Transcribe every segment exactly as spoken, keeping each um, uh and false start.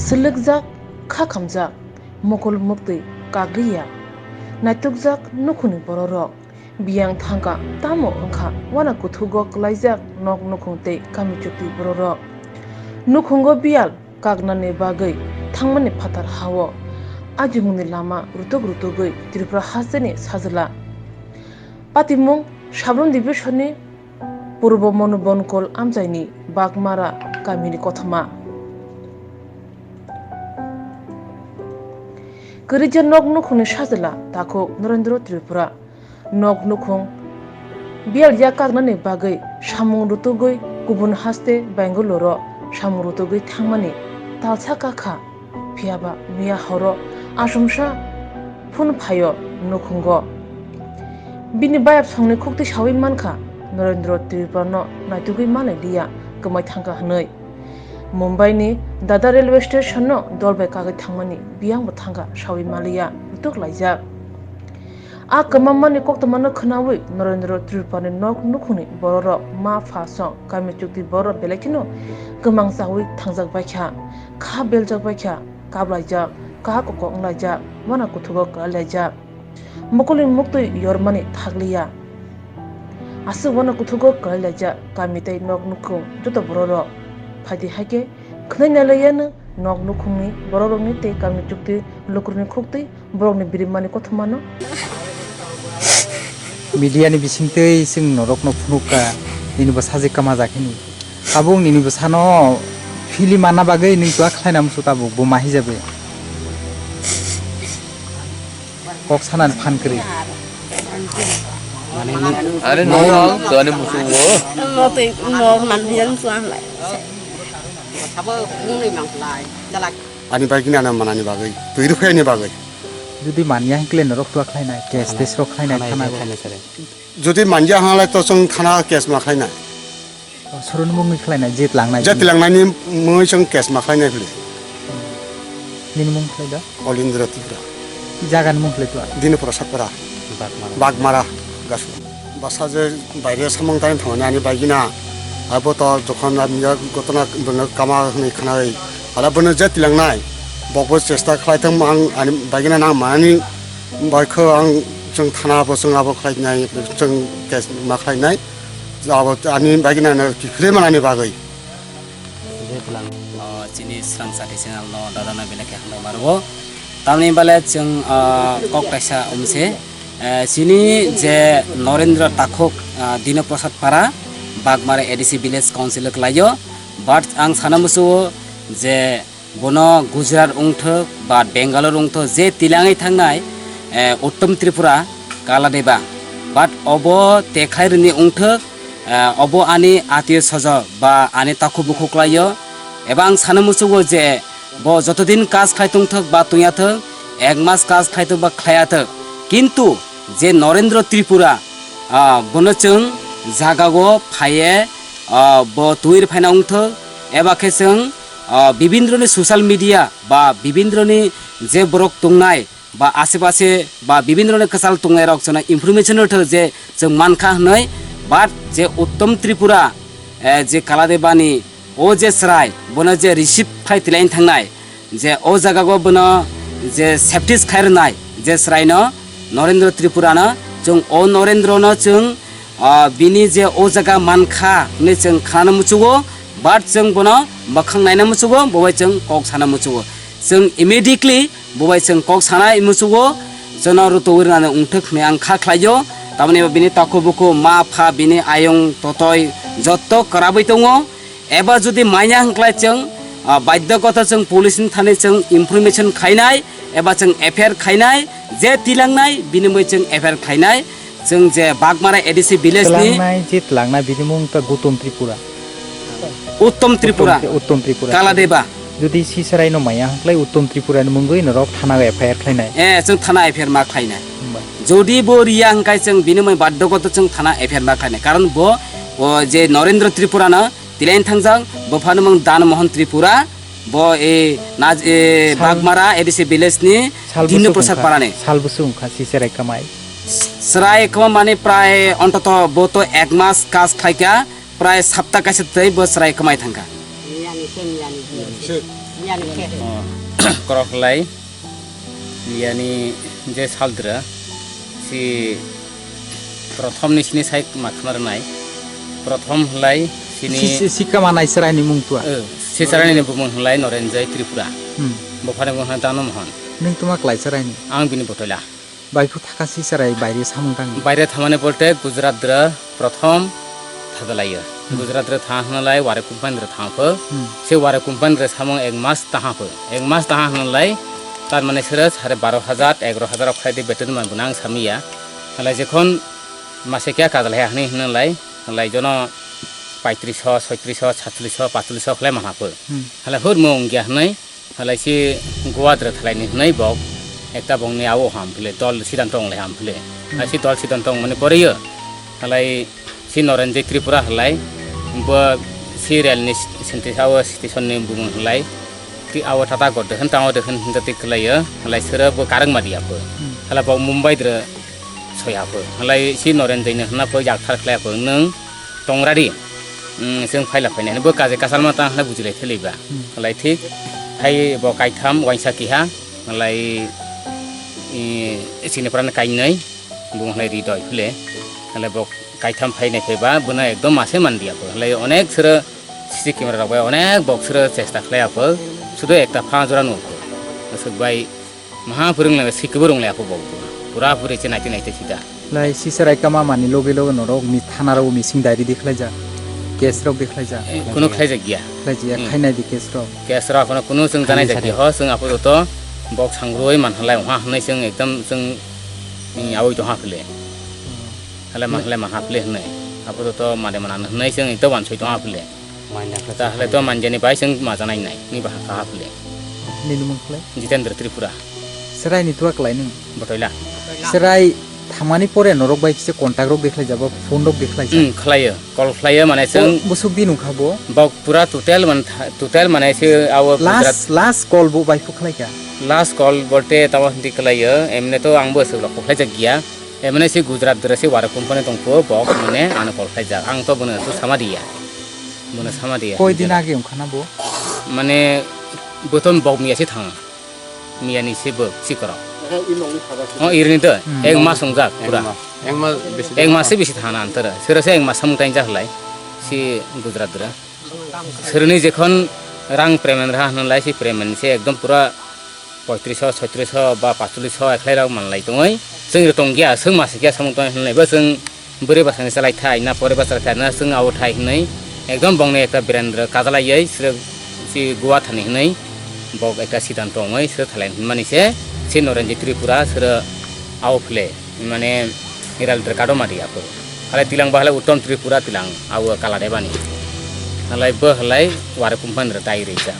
Swlwkjak, kha khamjak, mokol muktwi kagliya, naitukjak nukhungni bororok, biyang thangkha tamo wngkha wana kuthugo kwlaijak nok nukhung tei kami chukti bororok. Nukhungo biyal kaknani bagwi thangmani phatar hao ajimungni lama rutuk rutugwi Tripura hasteni sajla. Patimung Sabrum Division-ni Purbo Monu Bonkol amchaini Bagmara kamini kothoma. Kwrwija nok nukhungni sajla takhuk Narendra Tripura. Nok nukhung biyal yak kaknani bagwi samung rutugwi kubun haste Bangalore-o samung rutugwi thangmani talsa kakha. Phiyaba miya horo asomsa phun phaio nukhungo. Bini bayap songni khuktwi sawi mankha Narendra Tripurano naitugwi manliya kwmai thangkha hwnwi. Mumbaini Dada railway station-no dol bai kagwi thangmani biyangbo thangkha sawi manliya mutuk laijak. A kwmammani koktwmano khwnawi Narendra Tripurani nok nukhungni bororok ma pha song kami chukti bororok belai kheno kwmang chawi thangjak baikha, kha beljak baikha, kaplaijak, kaha kokok wnglaijak, wana kuthugo kwlaijak. Mokolni muktwi yormani thakliya. Aswk wana kuthugo kwlaijak kami tei nok nukhung joto bororok. Phaidi haikhe khwnai nailaiyano nok nukhungni bororokni tei kami chukti lukurokni khuktwi borokni birimani kothomano. Media ni bisingtwi chwng norokno phunukha, nini bwsa je kwmajak hini. Tabuk nini bwsano film anna bagwi nwng tua khlaina muchung tabuk bo ma hijabe. Kok sanani phan kwrwi. Are no no to ani muchung o. Mo tei mo man hiya muchung lai. Ani bagwi nana manani bagwi, twi rwphani bagwi. Jodi manya hinkle norok tua khlainai, case tes rok khlainai thana go. Jodi manya hanglai to chwng thana case ma khlainai. Soroni mungwi khlainai, jet langnai. Jet langnani mungwi chwng case ma khlainai phili. Nini mung khlai da? Olindra Tripura. Jaga ni mung khlai tua? Dinipura Satpara. Bagmara. Bagmara gasu. Basa je baire samung tani thangmani ani bagina. Abo to jokhon ami ya gotona bono kama hwnwi khnai. Hala bono je tilangnai. Bokbo chesta khlai thang ang ani bagina nang mani bai kho ang chwng thana bo chwng abo khlai nai chwng case ma khlai nai. Abo ani bagina no kiphilwi manani bagwi. O, chini Srang Sati channel no dada no belai khe hambai maro. Tamni bale chwng, ah, kok kaisa umse, eh, chini je Norendra Takhuk, ah, Dino Prasad Para, Bagmara A D C Village Council o kwlaio. But ang sana musuo je bono Gujarat wngthok ba Bangalore wngthok je tilangwi thangnai, eh, Uttom Tripura Kaladeba. But obo tekhlai rwni wngthok, eh, obo ani atiyo sojo ba ani takhuk bukhuk laio. Eba ang sana musugo je bo jotodin kaj khlai tongthok ba tongyathok, ek mas kaj khlai thok ba khlaiyathok, kintu je Norendra Tripura, ah, bono chwng jagao phaiye, ah, bo twi rwphaina wngthok, eba khe chwng, ah, bibindroni social media ba bibindroni je borok tongnai, ba ashe pashe ba bibindroni kwchal tongnairok chwngno information rwthok je chwng mankha hwnwi, but je Uttom Tripura, eh, je Kaladebani o je chwrai bono je receive khai tilaini thangnai, je o jagao bono je septis khai rwnai je chwraino Norendra Tripurano, chwng o Norendrono chwng, ah, bini je o jaga mankha hwnwi chwng khnana muchugo, but chwng bono mwkhang naina muchugo, bo bai chwng kok sana muchugo. Chwng immediately bo bai chwng kok sanai muchugo, jono rwtwi rwnani wngthok hwnwi ang kha khlaio. Tamoni bini takhuk bukhuk, ma pha, bini ayung totoi jotto kwrabwi tongo. Eba jodi manya hwnkhlai chwng, ah, baidhokota chwng police ni thani chwng information khainai, eba chwng F I R khainai, je tilangnai bini mui chwng F I R khainai. Chwng je Bagmara A D C village ni twlangnai, je twlangnai bini mung ta Gautam Tripura. Uttom Tripura. Uttom Tri-, Uttom Tripura. Kaladeba. Jodi si chwraino maya hwnkhlai Uttom Tripura ni mungwi norok thana o F I R khlainai. Eh, chwng thana F I R ma khlainai. Himba. Jodi bo riya hwnkhe chwng bini mui baddhogoto chwng thana F I R ma khlainai. Karon bo, o je Norendra Tripura no tilaini thangjak, bo phano mung Dan Mohan Tripura, bo e naj-, e Sal-, Bagmara A D C village ni sal Dino busuk Prasad wngkha, Parani. Sal busuk wngkha si chwrai kwmai. Chwrai kwma mani prai ontoto bo to ek mas kaj khlaikha. Prai sapta kaisa tei bo chwrai kwmai thangkha. Yang khe. Oh, korok lai. Yani je saldra si prothom ni sini sai ma khna rwnai. Prothom hlai sini si, si, si kama nai chwrai ni mung tua. Eh, si chwrai ni bumung hlai Norenjai Tripura. Hmm. Bo phani bo hwnai Dano Mohan. Nung tuma klai chwrai ni? Ang bini botoila. Bai phu thaka si chwrai baire samung tang. Baire thamani bolte Gujarat dra prothom thadalaio. Hmm. Gujarat re thang hwnalai ware company re thang pho. Hmm. Se ware company re samung ek mas taha pho. Ek mas taha hwnalai tar mane sere sare baro hajar, egaro hajar ok khlai de beton man bunang samiya. Halai jekhon mase kya kajal hai hwnwi hwnalai, halai jono paitris ho, soitris ho, satlis ho, patlis ho khlai manha pho. Hmm. Halai hur mo ongya hwnwi. Halai si Goa dra thalai ni hwnwi bok ekta bongni awo ham phile, dol sidan tong lai ham phile. Hmm. Halai si dol sidan tong mani pore yo. Halai si Norenjai Tripura halai bo si rel ni senti awo station ni bumung halai. Ti awo Tata got de hwn, tango de hwn, hwn jati khlai yo. Halai sere bo karang ma diya pho. Hmm. Halai bok Mumbai dra soya pho. Halai si Norenjai ni hwnna pho jak thar khlai pho. Nung tongradi, mm, chwng phaila phainai. Bo kaje kasalma ta hwnwi bujilai theliba. Hmm. Halai thik, hai bo kaitham waisa kiha, halai, i, sini pran kainai, bo hwnai ri doi phule. Halai bo kaitham phainai phaiba, bono ekdom mase mandiya pho. Halai onek sere C C camera rok bai onek bok sere chesta khlai pho. Sudo ekta pha jora nuk. Aswk bai Maha phwrwng le sikebo rwng le apho bo. Pura puri che naite naite sida. Lai si chwrai kama mani loge loge norok mi thana rok missing diary di khlai ja. Case rok di khlai ja. Eh, kuno khlai jak giya. Khlai ja, hmm, khainai di case rok. Case rok kono kuno chwng janai jak giya ho, chwng apho joto bok sangroi man halai ha hwnwi chwng ekdam chwng, hmm, awi to ha phile. Hmm. Halai ma halai ma ha phile hwnwi. Apho joto made mana hwnwi chwng ekdam wansoi to ha phile. Manya khe ta hale to manjani bai chwng majanai nai, ni baha kaha phle. Nini mung khlai? Jitendra Tripura. Chwrai ni tuwa klai nung? Botoila. Chwrai thamani pore norok bai kisa contact rok dekhlai jabo, phone rok dekhlai ja? Hmm, khlaio. Call khlaio mane chwng. Bo, busuk di nungkha bo? Bok pura total man tha-, total mane se awo Gujarat. Last, last call bo bai phu khlai kha? Last call bolte tamo hindi khlaio, emne to ang bo se lok khlai jak giya. Emne se Gujarat dre se wara company tong phu bok mane ano call khlai jak. Ang to bono to sama diya. Bono sama diya. Koi din age wngkha na bo? Mane, bothom bok miya se thang. Miya ni se bok, sikoro. Aha, i nokni saka se. Oh, irini to, hmm, ek mas wngjak, pura. Ek mas. Ek mas besi. Ek mas se besi thang na antara. Sero se ek mas samung tain jak lai. Si Gujarat dra. Sereni jekhon rang payment raha hwnlai, si payment se ekdom pura poitris so, soitris so ba pachlis so ekhlai rok manlai tongoi. Chwng rok tong giya, chwng masa khe samung tong hwnlai bo chwng bwrwi bwsani chalai thai, na pore bwsai thai, na chwng abo thai hwnwi ekdom bongni ekta brand rok kajalai yai, srwk si Goa thani hwnwi bok ekta sidan tongoi, srwk thalai hwnmani se, si Norenji Tripura, srwk abo phle, mane, Hiral Drekado madi apo. Halai tilang ba halai Uttom Tripura tilang, abo kala debani. Halai bo halai ware kumpani rok tai risa.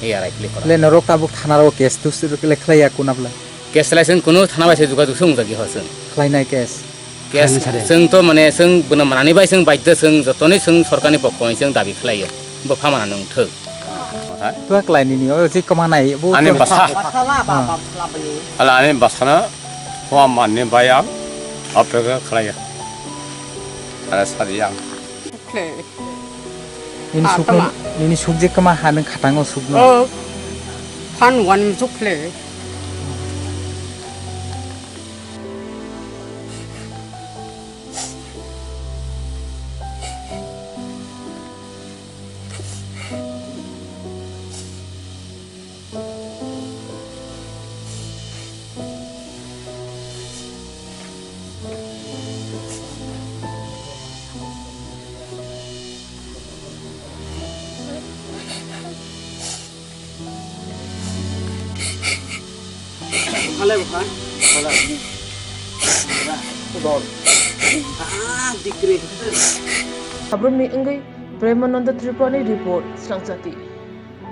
Iya rai klik kora. Le norok tabuk thana ro case tu sir le khlai ya kuna bla. Case lai sing kunu thana bai se juga duk sung jagi ho sung. Khlai nai case. Case sung to mane sung buna manani bai sung baidya sung jotoni sung sorkani pokko sung dabi khlai ya. Bo phamana nung thuk. Tua khlai nini o je kma nai bo. Ani basa. Ala ani basa na. Hua manni bayang, apega khlaiya. Ada sari yang. Khle. Nini sukno, nini suk je kma ha nang khatango sukno. Oh, phan wan suk khle. Abrumni wngwi Premananda Tripurani report, Srangchati.